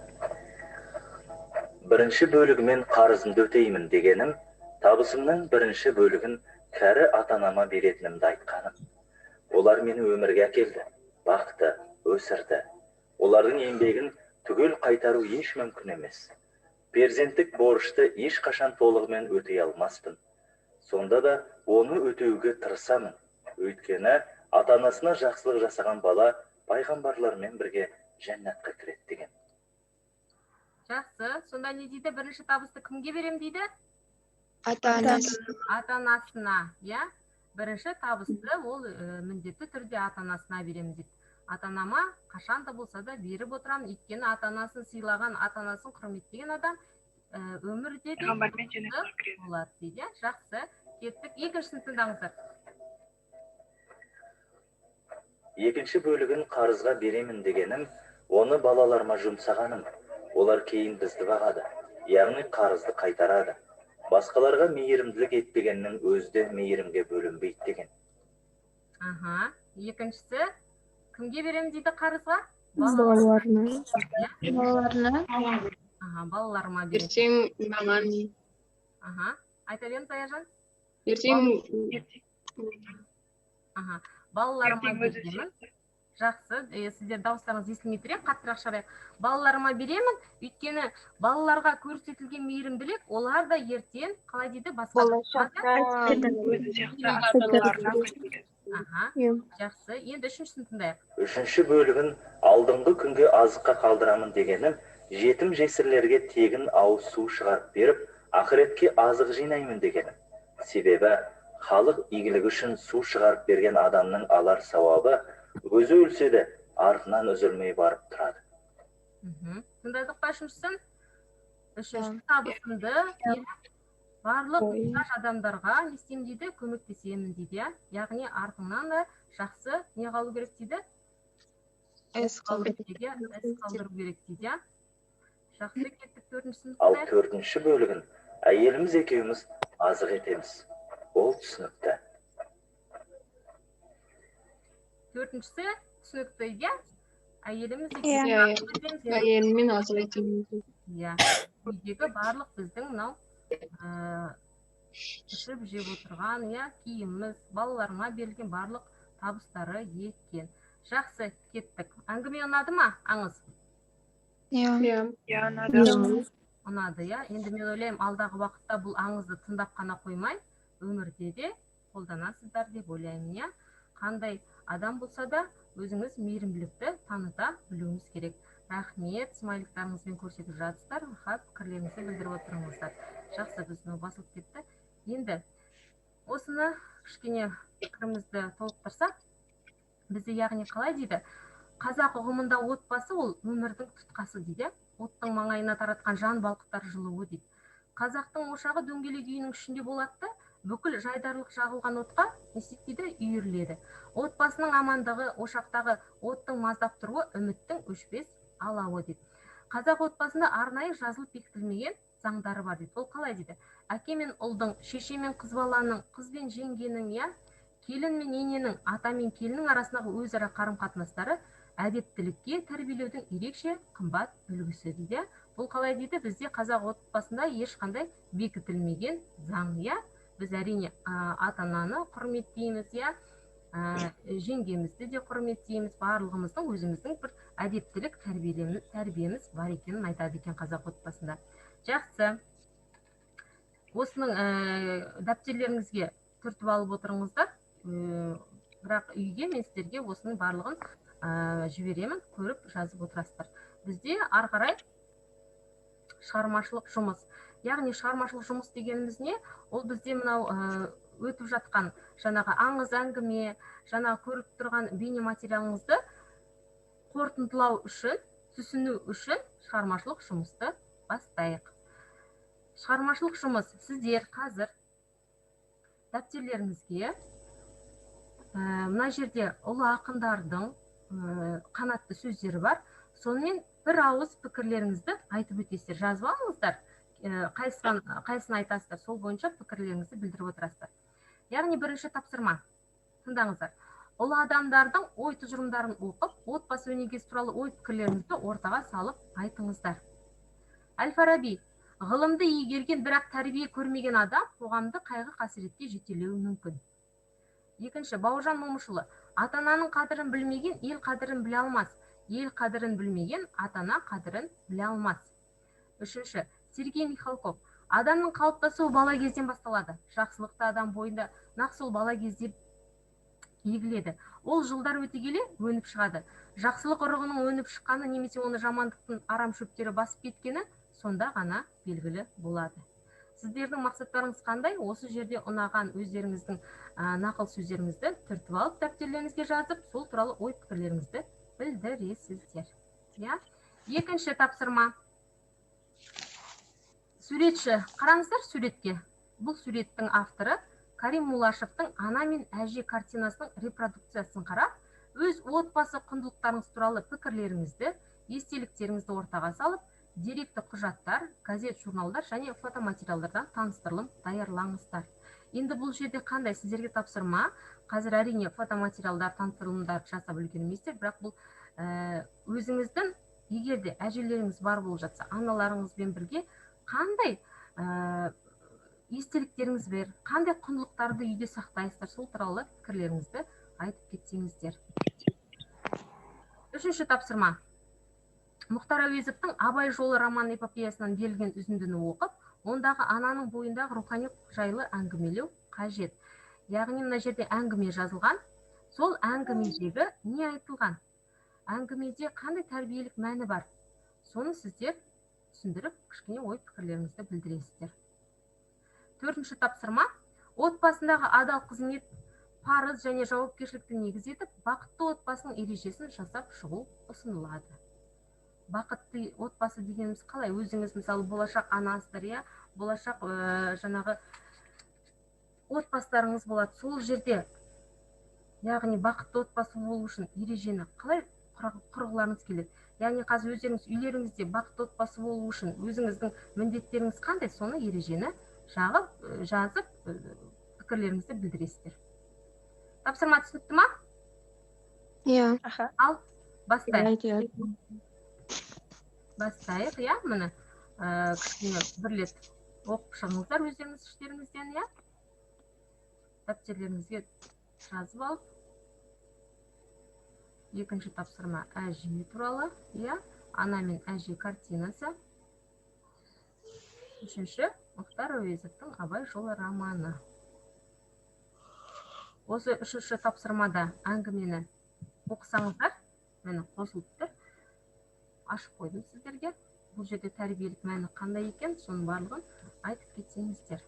Бірінші бөлігімен қарызымды өтеймін дегенім, табысымның бірінші бөлігін кәрі ата-анама беретінімді айтқаным. Олар мені өмірге әкелді, бақты, өсірді. Олардың еңбегін түгел қайтару еш мүмкін емес. Перзенттік борышты ешқашан толығымен өтей алмаспын. Сонда да оны өтеуге тырысамын. Өйткені ата-анасына жақсылық жасаған бала пайғамбарлармен бірге жәннатқа кіреді деген. Жақсы. Сонда не дейді? Бірінші табысты кімге берем дейді? Ата-анасы. Ата-анасына, иә? Бірінші табысты ол міндетті түрде ата-анасына беремін дейді. Ата-анама қашан да болса да беріп отырамын, өйткені ата-анасын сыйлаған, ата-анасын құрметтеген адам өмірде де Пайғамбармен жәннатқа кіреді. болады дейді, иә? Жақсы, кеттік. Екіншісін тыңдаңыздар. Екінші бөлігін қарызға беремін дегенім, оны балаларыма жұмсағаным. Олар кейін бізді бағады, яғни қарызды қайтарады. Басқаларға мейірімділік етпегеннің өзі де мейірімге бөленбейді деген. Аха, екіншісі кімге беремін дейді қарызға? Балаларына. Балаларына. Аха, балаларыма беремін. Ертең маған. Аха, айта беріңіз, Аяжан. Ертең. Аха, балаларыма Ертең өзі беремін. Жақсы, сіздер дауыстарыңыз естілмей тұр, қаттырақ шығарайық. Балаларыма беремін, өйткені балаларға көрсетілген мейірімділік, олар да ертең қалай дейді, басқа Өзі сияқты ата-аналарына қайтеді. Аха, жақсы. Енді үшіншісін тыңдайық. Үшінші бөлігін алдыңғы күнге азыққа қалдырамын дегенім, жетім жесірлерге тегін ауыз су шығарып беріп, ақыретке азық жинаймын дегенім. Себебі халық игілігі үшін су шығарып берген адамның алар сауабы өзі өлсе де артынан үзілмей барып тұрады. Тыңдадық па үшіншісін? Үшінші табысымды барлық мұқтаж адамдарға не істеймін дейді, көмектесемін дейді, иә? Яғни артыңнан да жақсы не қалу керек дейді? Іс қалдыру керек, иә? Іс қалдыру керек дейді, иә? Жақсы, кеттік төртіншісін. Ал төртінші бөлігін әйеліміз екеуміз азық етеміз. Ол түсінікті. Төртіншісі түсінікті, иә? Әйеліміз екеуміз. Әйеліммен азық етеміз. Иә. Үйдегі барлық біздің мынау ішіп жеп отырған, иә, киіміміз, балаларыма берілген барлық табыстары екен. Жақсы, кеттік. Әңгіме ұнады ма, аңыз? Иә. Иә, ұнады. Ұнады, иә. Енді мен ойлаймын, алдағы уақытта бұл аңызды тыңдап қана қоймай, өмірде де қолданасыздар деп ойлаймын, иә. Қандай адам болса да өзіңіз мейірімділікті таныта білуіңіз керек. Рахмет, смайликтарыңызбен көрсетіп жатсыздар, пікірлеріңізді білдіріп отырыңыздар. Жақсы, біз мынау басылып кетті. Енді осыны кішкене пікірімізді толықтырсақ, бізде яғни қалай дейді? Қазақ ұғымында отбасы ол өмірдің тұтқасы дейді. Оттың маңайына таратқан жан балқытар жылуы дейді. Қазақтың ошағы дөңгелек үйінің ішінде болады да, бүкіл жайдарлық жағылған отқа не істейді дейді, үйіріледі. Отбасының амандығы, ошақтағы оттың маздап тұруы үміттің өшпес алауы дейді. Қазақ отбасында арнайы жазылып бекітілмеген заңдары бар дейді. Ол қалай дейді? Әке мен ұлдың, шеше мен қыз баланың, қыз бен жеңгенің, иә, келін мен ененің, ата мен келіннің арасындағы өзара қарым-қатынастары әдептілікке тәрбиелеудің ерекше қымбат үлгісі дейді. Бұл қалай дейді? Бізде қазақ отбасында ешқандай бекітілмеген заң, иә. Біз әрине ата-ананы құрметтейміз, иә, жеңгемізді де құрметтейміз, барлығымыздың өзіміздің бір әдептілік тәрбиеміз бар екенін айтады екен қазақ отбасында. Жақсы. Осының дәптерлеріңізге түртіп алып отырыңыздар. Бірақ үйге мен сіздерге осының барлығын жіберемін, көріп жазып отырасыздар. Бізде ары қарай шығармашылық жұмыс. Яғни шығармашылық жұмыс дегеніміз не? Ол бізде мынау өтіп жатқан жаңағы аңыз әңгіме, жаңағы көріп тұрған бейнематериалыңызды қорытындылау үшін, түсіну үшін шығармашылық жұмысты бастайық. Шығармашылық жұмыс сіздер қазір дәптерлеріңізге мына жерде ұлы ақындардың қанатты сөздері бар. Сонымен бір ауыз пікірлеріңізді айтып өтесіздер, жазып алыңыздар. Қайсысын айтасыздар, сол бойынша пікірлеріңізді білдіріп отырасыздар. Яғни бірінші тапсырма. Тыңдаңыздар. Ұлы адамдардың ой тұжырымдарын оқып, отбасы өнегесі туралы ой пікірлеріңізді ортаға салып айтыңыздар. Әл-Фараби. Ғылымды игерген, бірақ тәрбие көрмеген адам қоғамды қайғы қасіретке жетелеуі мүмкін. Екінші, Бауыржан Момышұлы. Ата-ананың қадірін білмеген ел қадірін біле алмас. Ел қадірін білмеген ата-ана қадірін біле алмас. Үшінші, Сергей Михалков. Адамның қалыптасуы бала кезден басталады. Жақсылықты адам бойында нақ сол бала кезде егіледі. Ол жылдар өте келе өніп шығады. Жақсылық ұрығының өніп шыққаны немесе оны жамандықтың арам шөптері басып кеткені сонда ғана белгілі болады. Сіздердің мақсаттарыңыз қандай? Осы жерде ұнаған өздеріңіздің нақыл сөздеріңізді түртіп алып дәптерлеріңізге жазып, сол туралы ой пікірлеріңізді білдіресіздер. Иә? Екінші тапсырма. Суретші, қараңыздар суретке. Бұл суреттің авторы Карим Мулашевтың «Ана мен әже» картинасының репродукциясын қарап, өз отбасы құндылықтарыңыз туралы пікірлеріңізді, естеліктеріңізді ортаға салып, деректі құжаттар, газет, журналдар және фотоматериалдардан таныстырылым даярлаңыздар. Енді бұл жерде қандай сіздерге тапсырма? Қазір әрине фотоматериалдар, таныстырылымдар жасап үлгермейсіздер, бірақ бұл өзіңіздің егер де әжелеріңіз бар болып жатса, аналарыңызбен бірге қандай естеліктеріңіз бар, қандай құндылықтарды үйде сақтайсыздар, сол туралы пікірлеріңізді айтып кетсеңіздер. Үшінші тапсырма. Мұхтар Әуезовтің «Абай жолы» роман эпопеясынан берілген үзіндіні оқып, ондағы ананың бойындағы рухани жайлы әңгімелеу қажет. Яғни мына жерде әңгіме жазылған, сол әңгімедегі не айтылған, әңгімеде қандай тәрбиелік мәні бар, соны сіздер түсіндіріп, кішкене ой пікірлеріңізді білдіресіздер. Төртінші тапсырма. Отбасындағы адал қызмет, парыз және жауапкершілікті негіз етіп, бақытты отбасының ережесін жасап шығу ұсынылады. Бақытты отбасы дегеніміз қалай? Өзіңіз мысалы болашақ анасыздар, иә, болашақ жаңағы отбасыларыңыз болады. Сол жерде, яғни бақытты отбасы болу үшін ережені қалай құрғыларыңыз келеді? Яғни қазір өздеріңіз үйлеріңізде бақытты отбасы болу үшін өзіңіздің міндеттеріңіз қандай, соны ережені жағып, жазып, пікірлеріңізді білдіресіздер. Тапсырма түсінікті ма? Иә. Ал, бастайық. Бастайық, иә, міне кішкене бір рет оқып шығыңыздар өздеріңіз іштеріңізден, иә. Дәптерлеріңізге жазып алып. Екінші тапсырма әже туралы, иә, ана мен әже картинасы. Үшінші, Мұхтар Әуезовтің «Абай жолы» романы. Осы үшінші тапсырмада әңгімені оқысаңыздар, міне қосылып тұр. Ашып қойдым сіздерге. Бұл жерде тәрбиелік мәні қандай екен, соның барлығын айтып кетсеңіздер.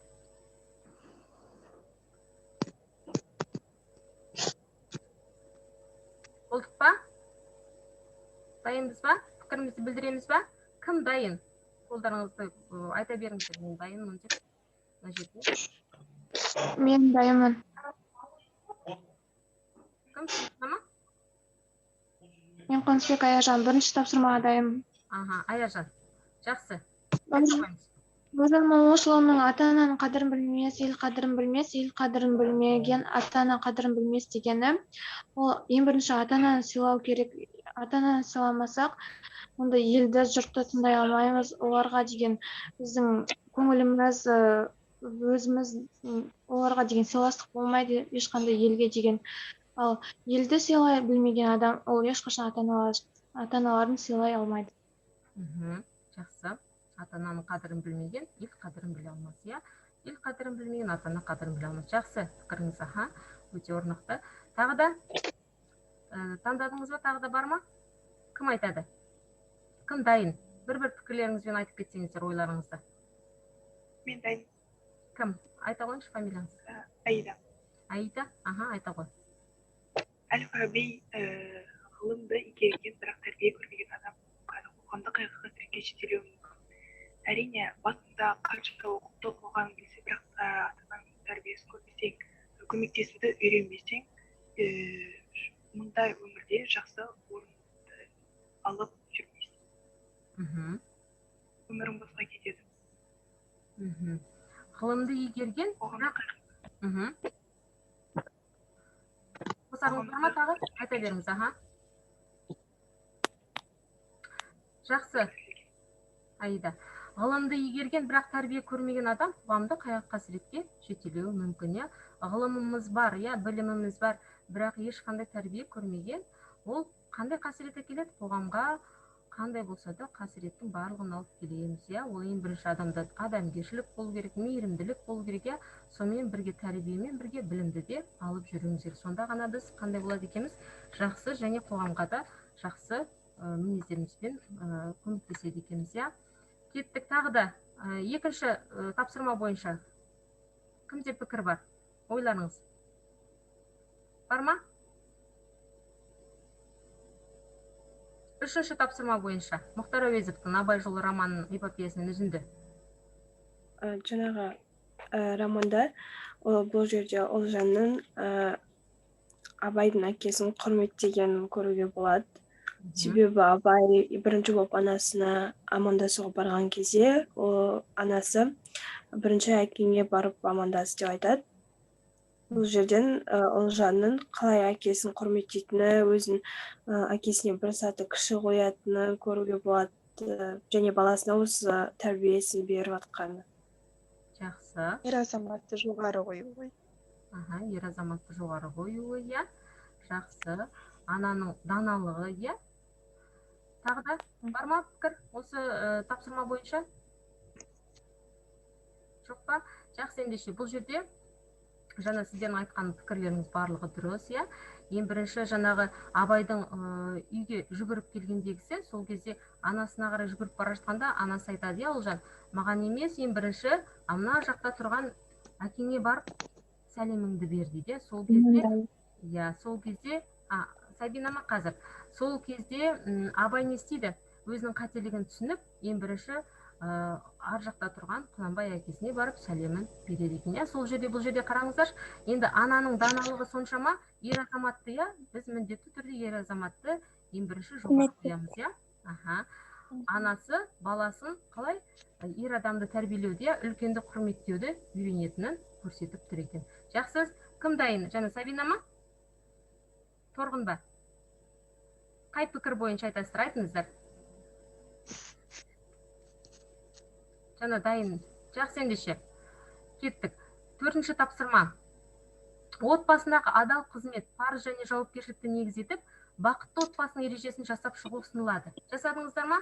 Болдық па? Дайынбыз ба? Пікірімізді білдіреміз ба? Кім дайын? Қолдарыңызды айта беріңіздер, мен дайынмын деп. Мына жерде. Мен дайынмын. Кім? Сіз? Мен Қонысбек Аяжан, бірінші тапсырмаға дайынмын. Аха, Аяжан. Жақсы. Бауыржан Момышұлының ата-ананың қадірін білмес, ел қадірін білмес, ел қадірін білмеген ата-ана қадірін білмес дегені, ол ең бірінші ата-ананы сыйлау керек. Ата-ананы сыйламасақ, онда елді, жұртты тыңдай алмаймыз. Оларға деген біздің көңіліміз, өзіміз оларға деген сыйластық болмайды ешқандай елге деген. Ал елді сыйлай білмеген адам, ол ешқашан ата-аналарын сыйлай алмайды. Жақсы. Ата-ананың қадірін білмеген, ел қадірін біле алмас, иә? Ел қадірін білмеген, ата-ана қадірін біле алмас. Жақсы пікіріңіз, аха, өте орнықты. Тағы да таңдадыңыз ба, тағы да бар ма? Кім айтады? Кім дайын? Бір-бір пікірлеріңізбен айтып кетсеңіздер ойларыңызды. Мен дайын. Кім? Айта қойыңызшы фамилияңызды. Аида. Аида? Аха, айта қой. Әл-Фараби ғылымды игерген, бірақ тәрбие көрмеген адам қоғамды қайғы қасіретке жетелеуі мүмкін. Әрине, басында қанша оқып тоқығанын білсе, бірақ ата-ананың тәрбиесін көрмесең, көмектесуді үйренбесең, мұндай өмірде жақсы орынды алып жүрмейсің. Өмірің босқа кетеді. Ғылымды игерген, бірақ қосарыңыз бар ма тағы? Айта беріңіз, аха. Жақсы. Аида. Ғылымды игерген, бірақ тәрбие көрмеген адам қоғамды қайғы қасіретке жетелеуі мүмкін, иә. Ғылымымыз бар, иә, біліміміз бар, бірақ ешқандай тәрбие көрмеген, ол қандай қасірет әкеледі? Қоғамға қандай болса да қасіреттің барлығын алып келеміз, иә. Ол ең бірінші адамда адамгершілік болу керек, мейірімділік болу керек, иә. Сонымен бірге тәрбиемен бірге білімді де алып жүруіміз керек. Сонда ғана біз қандай болады екенбіз? Жақсы және қоғамға да жақсы мінездерімізбен көмектеседі екенбіз, иә. Кеттік тағы да екінші тапсырма бойынша кімде пікір бар? Ойларыңыз бар ма? Үшінші тапсырма бойынша Мұхтар Әуезовтің Абай жолы романының эпопеясынан үзінді. Жаңағы романда бұл жерде Ұлжанның Абайдың әкесін құрметтегенін көруге болады. Себебі Абай бірінші болып анасына амандасуға барған кезде, ол анасы бірінші әкеңе барып амандас деп айтады. Бұл жерден Ұлжанның қалай әкесін құрметтейтіні, өзін әкесіне бір саты кіші қоятыны көруге болады, және баласына осы тәрбиесін беріп жатқаны. Жақсы. Ер азаматты жоғары қою ғой. Аха, ер азаматты жоғары қоюы, иә. Жақсы. Ананың даналығы, иә. Тағы да бар ма пікір осы тапсырма бойынша? Жоқ па? Жақсы, ендеше бұл жерде жаңа сіздердің айтқан пікірлеріңіз барлығы дұрыс, иә. Ең бірінші жаңағы Абайдың үйге жүгіріп келгендегісі, сол кезде анасына қарай жүгіріп бара жатқанда анасы айтады, иә, Ұлжан, маған емес, ең бірінші мына жақта тұрған әкеңе барып сәлеміңді бер дейді. Сол кезде, иә, сол кезде, Сабина ма қазір? Сол кезде Абай не істейді? Өзінің қателігін түсініп, ең бірінші ар жақта тұрған Құнанбай әкесіне барып сәлемін береді екен. Иә, сол жерде, бұл жерде қараңыздаршы, енді ананың даналығы соншама, ер азаматты, иә, біз міндетті түрде ер азаматты ең бірінші жоғары қоямыз, иә. Аха. Анасы баласын қалай ер адамды тәрбиелеуді, иә, үлкенді құрметтеуді үйренетінін көрсетіп тұр екен. Жақсы, кім дайын? Жаңа Сабина ма? Торғын ба? Қай пікір бойынша айтасыздар? Айтыңыздар. Жаңа дайын. Жақсы, ендеше. Кеттік. Төртінші тапсырма. Отбасындағы адал қызмет, парыз және жауапкершілікті негіз етіп, бақытты отбасының ережесін жасап шығу ұсынылады. Жасадыңыздар ма?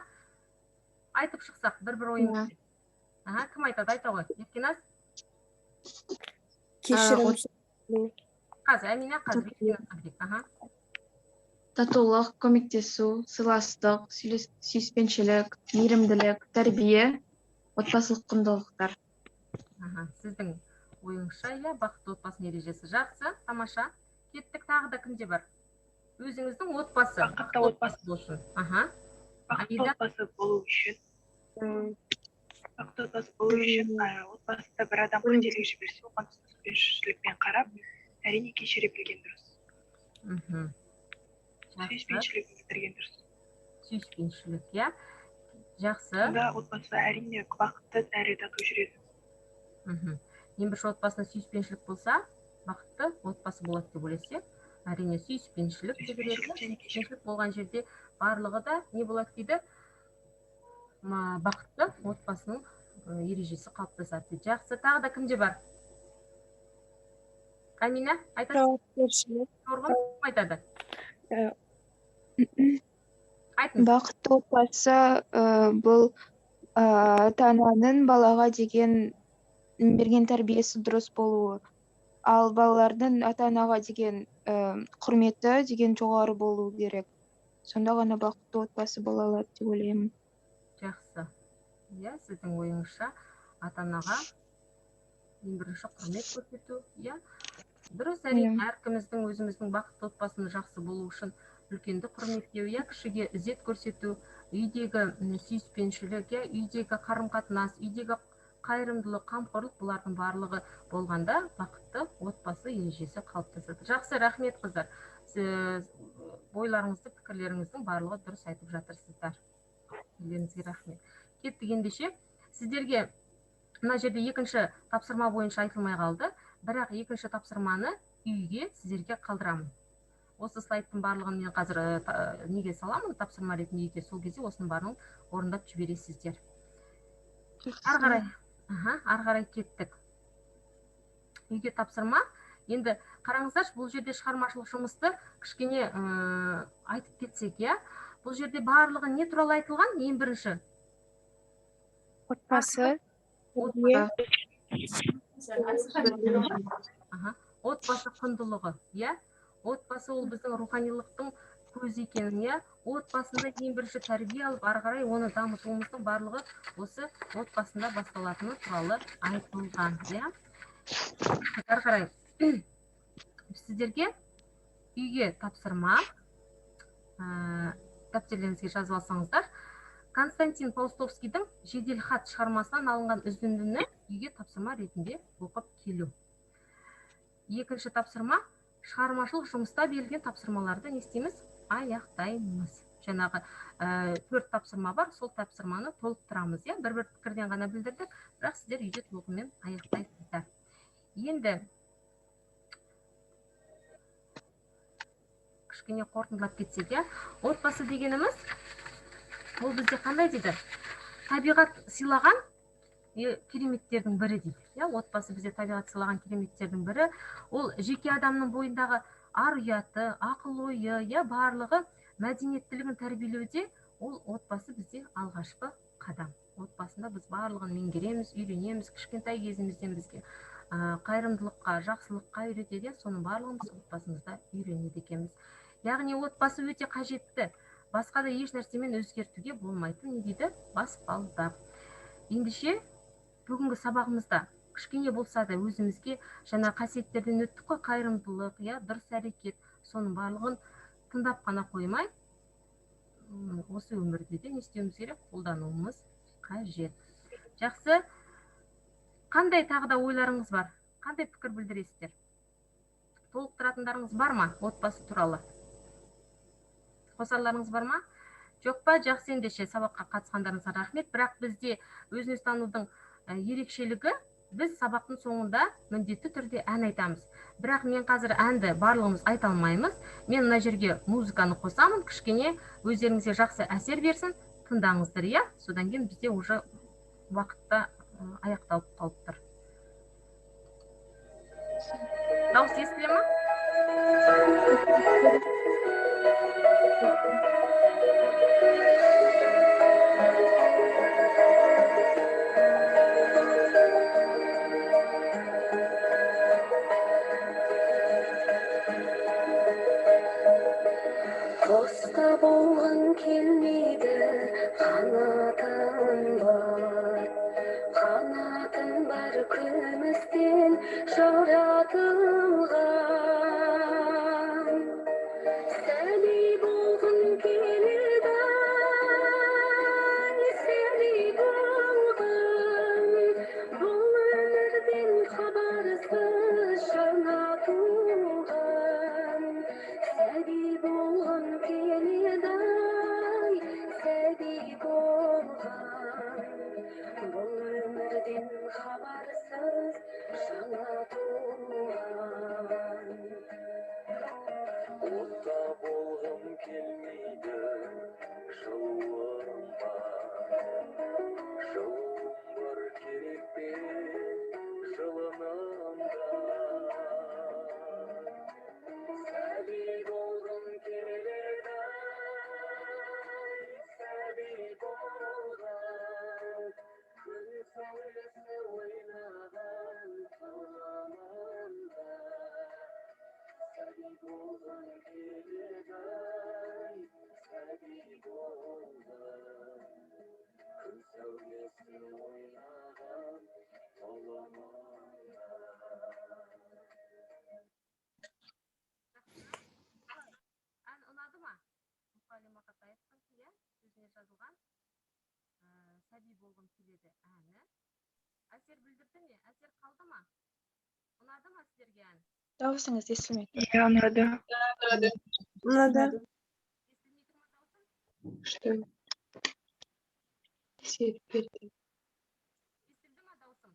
Айтып шықсақ, бір-бір ойымыз. Аха, кім айтады? Айта ғой. Еркеназ? Кешірім. Қазір, Әмина, қазір. Еркеназ. Аха. Татулық, көмектесу, сыйластық, сүйіспеншілік, мейірімділік, тәрбие, отбасылық құндылықтар. Аха, сіздің ойыңызша, иә, бақытты отбасының ережесі. Жақсы, тамаша. Кеттік, тағы да кімде бар? Өзіңіздің отбасы. Бақытты отбасы болсын. Аха. Бақытты отбасы болу үшін. Бақытты отбасы болу үшін отбасында бір адам қателік жіберсе, оған сүйіспеншілікпен қарап, әрине кешіре білген дұрыс. Сүйіспеншілік білдірген дұрыс. Сүйіспеншілік, иә. Жақсы. Сонда отбасы әрине бақытты әрі тату жүреді. Ең бірінші отбасында сүйіспеншілік болса, бақытты отбасы болады деп ойлайсыз, иә? Әрине сүйіспеншілік деп береді. Сүйіспеншілік болған жерде барлығы да не болады дейді? Бақытты отбасының ережесі қалыптасады дейді. Жақсы, тағы да кімде бар? Әмина, айтасыз? Жауапкершілік. Торғын кім айтады? Айтыңыз. Бақытты отбасы бұл ата-ананың балаға деген берген тәрбиесі дұрыс болуы, ал балалардың ата-анаға деген құрметі деген жоғары болуы керек. Сонда ғана бақытты отбасы бола алады деп ойлаймын. Жақсы. Иә, сіздің ойыңызша ата-анаға ең бірінші құрмет көрсету, иә. Дұрыс, әрине, әркіміздің өзіміздің бақытты отбасының жақсы болу үшін үлкенді құрметтеу, иә, кішіге ізет көрсету, үйдегі сүйіспеншілік, иә, үйдегі қарым-қатынас, үйдегі қайырымдылық, қамқорлық, бұлардың барлығы болғанда бақытты отбасы ережесі қалыптасады. Жақсы, рахмет қыздар. Ойларыңызды, пікірлеріңіздің барлығы дұрыс айтып жатырсыздар. Пікірлеріңізге рахмет. Кеттік ендеше. Сіздерге мына жерде екінші тапсырма бойынша айтылмай қалды, бірақ екінші тапсырманы үйге сіздерге қалдырамын. Осы слайдтың барлығын мен қазір неге саламын, тапсырма ретінде үйге, сол кезде осының барлығын орындап жібересіздер. Ары қарай, ары қарай кеттік. Үйге тапсырма. Енді қараңыздаршы, бұл жерде шығармашылық жұмысты кішкене айтып кетсек, иә. Бұл жерде барлығы не туралы айтылған? Ең бірінші отбасы. Отбасы құндылығы, иә. Отбасы ол біздің руханилықтың көзі екенін, иә. Отбасында ең бірінші тәрбие алып, ары қарай оны дамытуымыздың барлығы осы отбасында басталатыны туралы айтылған, иә. Ары қарай сіздерге үйге тапсырма, дәптерлеріңізге жазып алсаңыздар, Константин Паустовскийдің Жеделхат шығармасынан алынған үзіндіні үйге тапсырма ретінде оқып келу. Екінші тапсырма, шығармашылық жұмыста берілген тапсырмаларды не істейміз? Аяқтаймыз. Жаңағы 4 тапсырма бар, сол тапсырманы толықтырамыз, иә. Бір-бір пікірден ғана білдірдік, бірақ сіздер үйде толығымен аяқтайсыздар. Енді кішкене қорытындылап кетсек, иә. Отбасы дегеніміз ол бізде қандай дейді? Табиғат сыйлаған кереметтердің бірі дейді. Иә, отбасы бізде табиғат сыйлаған кереметтердің бірі. Ол жеке адамның бойындағы ар ұяты, ақыл ойы, иә, барлығы мәдениеттілігін тәрбиелеуде ол отбасы бізде алғашқы қадам. Отбасында біз барлығын меңгереміз, үйренеміз, кішкентай кезімізден бізге қайырымдылыққа, жақсылыққа үйретеді, соның барлығын біз отбасымызда үйренеді екенбіз. Яғни отбасы өте қажетті, басқа да еш нәрсемен өзгертуге болмайтын, не дейді, баспалдақ. Ендеше бүгінгі сабағымызда кішкене болса да өзімізге жаңа қасиеттерден өттік қой, қайырымдылық, иә, дұрыс әрекет, соның барлығын тыңдап қана қоймай, осы өмірде де не істеуіміз керек, қолдануымыз қажет. Жақсы. Қандай тағы да ойларыңыз бар? Қандай пікір білдіресіздер? Толықтыратындарыңыз бар ма отбасы туралы? Қосарларыңыз бар ма? Жоқ па? Жақсы, ендеше сабаққа қатысқандарыңызға рахмет. Бірақ бізде өзін-өзі танудың ерекшелігі, біз сабақтың соңында міндетті түрде ән айтамыз. Бірақ мен қазір әнді барлығымыз айта алмаймыз. Мен мына жерге музыканы қосамын, кішкене өздеріңізге жақсы әсер берсін, тыңдаңыздар, иә? Содан кейін бізде уже уақытта аяқталып қалып тұр. Дауыс естіле ма? Қоста болғың келмейді, қанатың бар. Қанатың бар күмістен жаратылған. Сәби болғың келеді, сәби болғың. Бұл өмірден хабарсыз жаңа туған. Сәби болғың келеді, сәби болған. Бұл өмірден хабарсыз жаңа туған. Отта болғым келмейді, жылуым бар. Жылуым бар керек пе, жылыным да. Сәби болғым келеді, сәби болғым. Күн сәулесі ойнаған тұлымында. Сәби болғым келеді, сәби болғым. Күн сәулесі ойнаған тұлымында. Ән ұнады ма? Мұқағали Мақатаевтың, иә, сөзіне жазылған сәби болғым келеді әні. Әсер білдірді ме? Әсер қалды ма? Ұнады ма сіздерге ән? Дауысыңыз естілмей тұр. Иә, ұнады. Ұнады. Естілмей тұр ма дауысым? Күшті. Әсер берді. Естілді ма дауысым?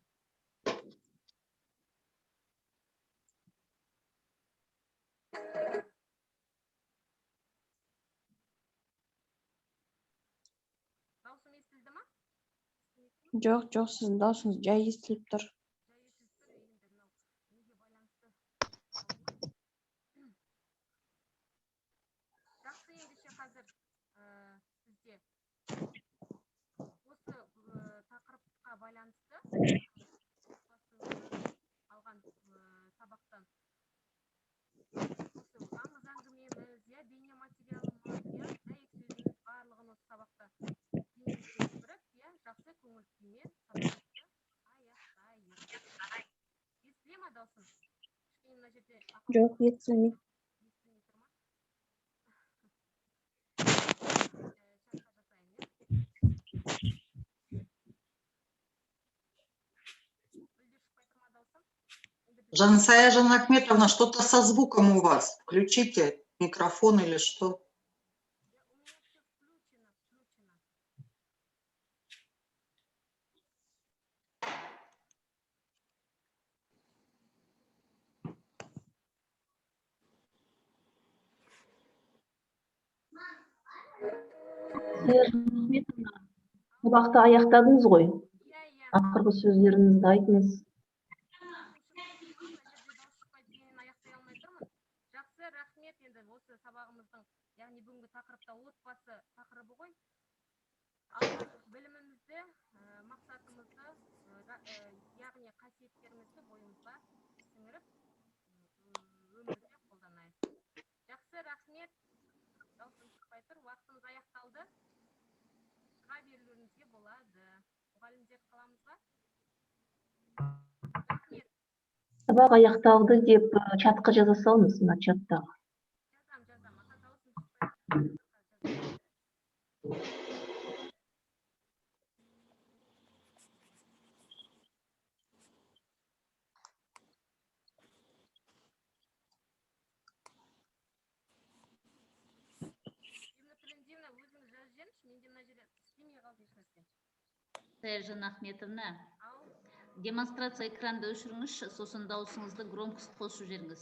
Дауысым естілді ма? Жоқ, жоқ, сіздің даусыңыз жай естіліп тұр. Жай естіліп тұр. Енді мынау неге байланысты? Жақсы, ендеше қазір бізде осы тақырыпқа байланысты отбасы алған сабақтан осы аңыз әңгімеміз, иә, бейнематериалымыз, иә, дәйек сөзіміз, барлығын осы сабақта денемізге сіңіріп, иә, жақсы көңіл күймен сабағымызды аяқтайық. Естіле ма даусым? Кішкене мына жерде ақау. Жоқ, естілмейді. Естілмей тұр ма? Чатқа жасайын, иә. Мүлде шықпай тұр ма даусым? Енді біз Жансая Жанахметовна, что-то со звуком у вас. Включите микрофон или что? У меня все включено, включено. Сая Жанахметовна, сабақты аяқтадыңыз ғой? Иә. Ақырғы сөздеріңізді айтыңыз. Даусым шықпай тұр ма? Мына жерде дауыс шықпай дегеннен аяқтай алмай тұрмын. Жақсы, рахмет. Енді осы сабағымыздың, яғни бүгінгі тақырыпта отбасы тақырыбы ғой. Алған білімімізді, мақсатымызды, яғни қасиеттерімізді бойымызға сіңіріп, өмірде қолданайық. Жақсы, рахмет. Дауысым шықпай тұр. Уақытымыз аяқталды. Шыға берулеріңізге болады. Мұғалімдер, қаламыз ба? Рахмет. Сабақ аяқталды деп чатқа жаза салыңыз, мына чаттағы. Жазам, жазам. Аха, дауысым шықпай тұр. Жазам. Ирина Төлендиевна, өзіңіз жазып жіберіңізші, менде мына жерде істемей қалды ешнәрсе. Сая Жанахметовна, Ау. Демонстрация экранды өшіріңізші, сосын дауысыңызды громкость қосып жіберіңіз.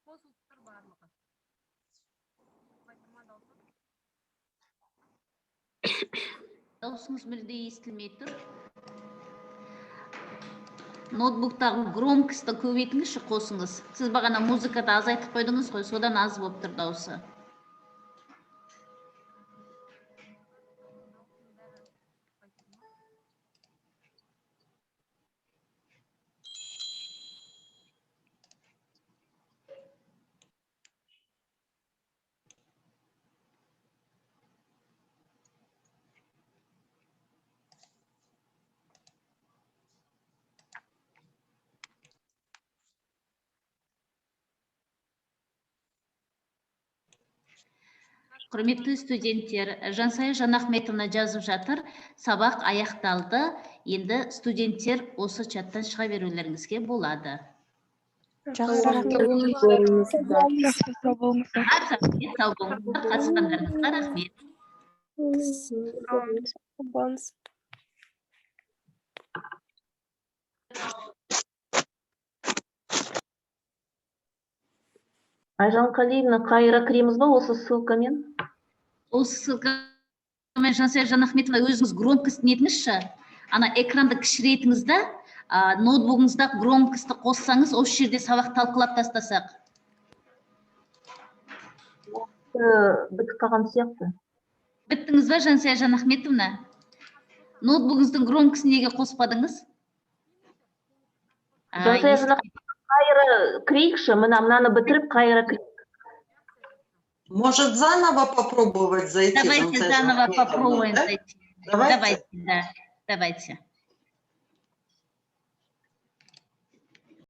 Қосылып тұр барлығы. Шықпай тұр ма даусым? Дауысыңыз мүлде естілмей тұр. Ноутбуктағы громкостьті көбейтіңізші, қосыңыз. Сіз бағана музыкада азайтып қойдыңыз ғой, содан аз болып тұр дауысы. Дауысым бәрі шықпай тұр ма? Құрметті студенттер, Жансая Жанахметовна жазып жатыр, сабақ аяқталды. Енді студенттер осы чаттан шыға берулеріңізге болады. Жақсы, рахмет. Жақсы, сау болыңыздар. Рахмет, сау болыңыздар, қатысқандарыңызға рахмет. Сау болыңыз. Айжан Қалиевна, қайыра кіреміз ба осы ссылкамен? Осы ссылкамен, Жансая Жанахметовна, өзіңіз громкость нетіңізші. Ана экранды кішірейтіңіз да, ноутбугыңызда громкостьті қоссаңыз, осы жерде сабақ талқылап тастасақ. Бітіп қалған сияқты. Біттіңіз ба, Жансая Жанахметовна? Ноутбугыңыздың громкосын неге қоспадыңыз? Жансая Жанахметовна, қайыра кірейікші, мына мынаны бітіріп қайыра кірейік. Может, заново попробовать зайти, Давайте Жансая заново Жанахметовна, попробуем да? зайти. Давайте. Давайте, да, давайте.